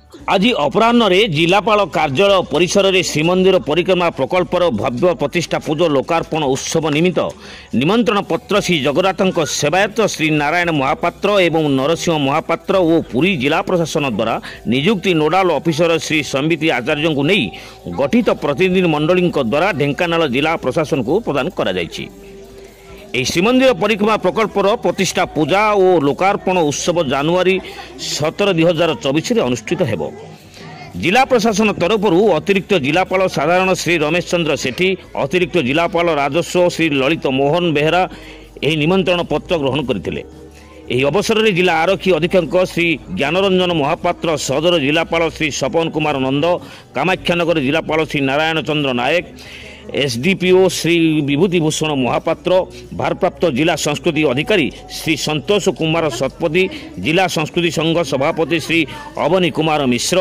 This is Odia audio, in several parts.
ଆଜି ଅପରାହ୍ନରେ ଜିଲ୍ଲାପାଳ କାର୍ଯ୍ୟାଳୟ ପରିସରରେ ଶ୍ରୀମନ୍ଦିର ପରିକ୍ରମା ପ୍ରକଳ୍ପର ଭବ୍ୟ ପ୍ରତିଷ୍ଠା ପୂଜା ଲୋକାର୍ପଣ ଉତ୍ସବ ନିମିତ୍ତ ନିମନ୍ତ୍ରଣ ପତ୍ର ଶ୍ରୀ ଜଗନ୍ନାଥଙ୍କ ସେବାୟତ ଶ୍ରୀ ନାରାୟଣ ମହାପାତ୍ର ଏବଂ ନରସିଂହ ମହାପାତ୍ର ଓ ପୁରୀ ଜିଲ୍ଲା ପ୍ରଶାସନ ଦ୍ୱାରା ନିଯୁକ୍ତି ନୋଡାଲ ଅଫିସର ଶ୍ରୀ ସମ୍ବିତ ଆଚାର୍ଯ୍ୟଙ୍କୁ ନେଇ ଗଠିତ ପ୍ରତିନିଧି ମଣ୍ଡଳୀଙ୍କ ଦ୍ୱାରା ଢେଙ୍କାନାଳ ଜିଲ୍ଲା ପ୍ରଶାସନକୁ ପ୍ରଦାନ କରାଯାଇଛି। ଏହି ଶ୍ରୀମନ୍ଦିର ପରିକ୍ରମା ପ୍ରକଳ୍ପର ପ୍ରତିଷ୍ଠା ପୂଜା ଓ ଲୋକାର୍ପଣ ଉତ୍ସବ ଜାନୁଆରୀ 17 2024ରେ ଅନୁଷ୍ଠିତ ହେବ। ଜିଲ୍ଲା ପ୍ରଶାସନ ତରଫରୁ ଅତିରିକ୍ତ ଜିଲ୍ଲାପାଳ ସାଧାରଣ ଶ୍ରୀ ରମେଶ ଚନ୍ଦ୍ର ସେଠୀ, ଅତିରିକ୍ତ ଜିଲ୍ଲାପାଳ ରାଜସ୍ୱ ଶ୍ରୀ ଲଳିତ ମୋହନ ବେହେରା ଏହି ନିମନ୍ତ୍ରଣ ପତ୍ର ଗ୍ରହଣ କରିଥିଲେ। ଏହି ଅବସରରେ ଜିଲ୍ଲା ଆରକ୍ଷୀ ଅଧୀକ୍ଷକ ଶ୍ରୀ ଜ୍ଞାନରଞ୍ଜନ ମହାପାତ୍ର, ସଦର ଜିଲ୍ଲାପାଳ ଶ୍ରୀ ସପନ କୁମାର ନନ୍ଦ, କାମାକ୍ଷାନଗର ଜିଲ୍ଲାପାଳ ଶ୍ରୀ ନାରାୟଣ ଚନ୍ଦ୍ର ନାୟକ, ଏସ୍ଡିପିଓ ଶ୍ରୀ ବିଭୂତି ଭୂଷଣ ମହାପାତ୍ର, ଭାରପ୍ରାପ୍ତ ଜିଲ୍ଲା ସଂସ୍କୃତି ଅଧିକାରୀ ଶ୍ରୀ ସନ୍ତୋଷ କୁମାର ଶତପଥୀ, ଜିଲ୍ଲା ସଂସ୍କୃତି ସଂଘ ସଭାପତି ଶ୍ରୀ ଅବନୀ କୁମାର ମିଶ୍ର,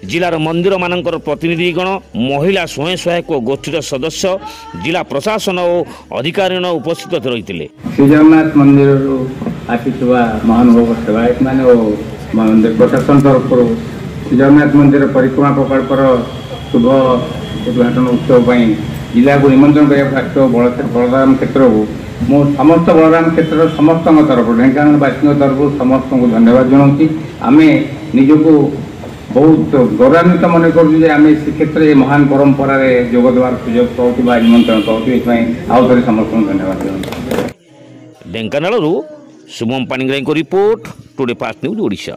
ଜିଲ୍ଲାର ମନ୍ଦିରମାନଙ୍କର ପ୍ରତିନିଧିଗଣ, ମହିଳା ସ୍ୱୟଂ ସହାୟକ ଗୋଷ୍ଠୀର ସଦସ୍ୟ, ଜିଲ୍ଲା ପ୍ରଶାସନ ଓ ଅଧିକାରୀଗଣ ଉପସ୍ଥିତ ରହିଥିଲେ। ଶ୍ରୀଜଗନ୍ନାଥ ମନ୍ଦିରରୁ ଆସିଥିବା ମହାନୁଭବ ସେବାୟତମାନେ ଓ ମନ୍ଦିର ପ୍ରଶାସନ ତରଫରୁ ଶ୍ରୀଜଗନ୍ନାଥ ମନ୍ଦିର ପରିକ୍ରମା ପ୍ରକଳ୍ପର ଶୁଭ ଉଦ୍ଘାଟନ ଉତ୍ସବ ପାଇଁ ଜିଲ୍ଲାକୁ ନିମନ୍ତ୍ରଣ କରିବାକୁ ଆସିଥିବା ବଳରାମ କ୍ଷେତ୍ରକୁ ମୁଁ ସମସ୍ତ ବଳରାମ କ୍ଷେତ୍ରର ସମସ୍ତଙ୍କ ତରଫରୁ, ଢେଙ୍କାନାଳବାସୀଙ୍କ ତରଫରୁ ସମସ୍ତଙ୍କୁ ଧନ୍ୟବାଦ ଜଣାଉଛି। ଆମେ ନିଜକୁ ବହୁତ ଗୌରବାନ୍ୱିତ ମନେ କରୁଛୁ ଯେ ଆମେ ଶ୍ରୀକ୍ଷେତ୍ରରେ ଏ ମହାନ ପରମ୍ପରାରେ ଯୋଗ ଦେବାର ସୁଯୋଗ ପାଉଛୁ ବା ନିମନ୍ତ୍ରଣ ପାଉଛୁ। ଏଥିପାଇଁ ଆଉ ଥରେ ସମସ୍ତଙ୍କୁ ଧନ୍ୟବାଦ ଜଣାଉଛି। ଢେଙ୍କାନାଳରୁ ଶୁଭମ ପାଣିଗ୍ରାହୀଙ୍କ report, today fast news Odisha.